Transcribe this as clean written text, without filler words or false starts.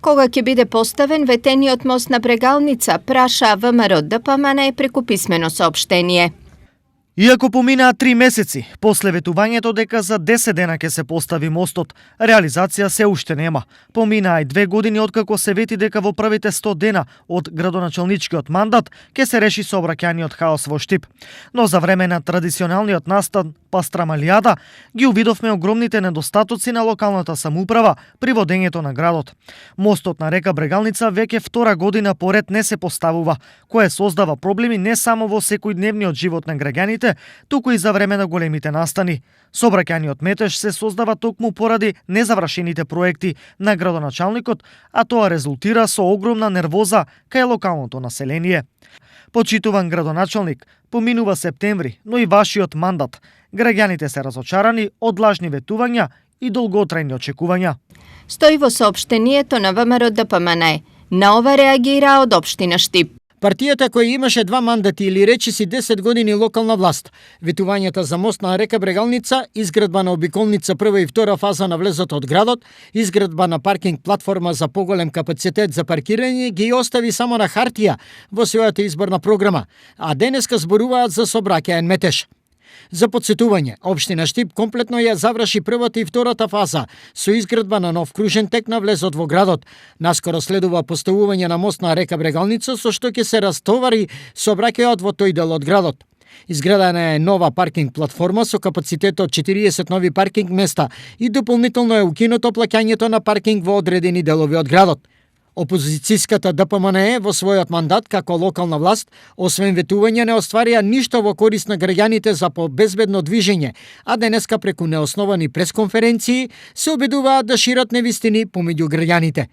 Кога ќе биде поставен ветениот мост на Брегалница, праша ВМРО ДПМН преку писмено соопштение. Иако поминаа 3 месеци, после ветувањето дека за 10 дена ќе се постави мостот, реализација се уште нема. Поминаа и 2 години откако се вети дека во првите 100 дена од градоначалничкиот мандат ќе се реши сообраќајниот хаос во Штип. Но за време на традиционалниот настан Пастрамалијада ги увидовме огромните недостатоци на локалната самоуправа при водењето на градот. Мостот на река Брегалница веќе втора година поред не се поставува, кое создава проблеми не само во секојдневниот живот на граѓаните, туку и за време на големите настани. Сообраќајниот метеж се создава токму поради незавршените проекти на градоначалникот, а тоа резултира со огромна нервоза кај локалното население. Почитуван градоначалник, поминува септември, но и вашиот мандат. Граѓаните се разочарани од лажни ветувања и долготрајни очекувања. Стои во соопштението на ВМРО ДПМН. На ова реагира од општина Штип. Партијата која имаше 2 мандати или речиси 10 години локална власт, ветувањата за мост на река Брегалница, изградба на обиколница прва и втора фаза на влезот од градот, изградба на паркинг платформа за поголем капацитет за паркирање ги остави само на хартија во својата изборна програма, а денеска зборуваат за сообраќаен метеж. За подсетување, општина Штип комплетно ја заврши првата и втората фаза со изградба на нов кружен тек на влезот во градот. Наскоро следува поставување на мост на река Брегалница со што ќе се растовари сообраќајот во тој дел од градот. Изградена е нова паркинг платформа со капацитет од 40 нови паркинг места и дополнително е укинато плаќањето на паркинг во одредени делови од градот. Опозицијската ДПМН во својот мандат како локална власт, освен ветување, не остварија ништо во корист на граѓаните за побезбедно движење, а денеска преку неосновани пресконференции се обидуваат да шират невистини помеѓу граѓаните.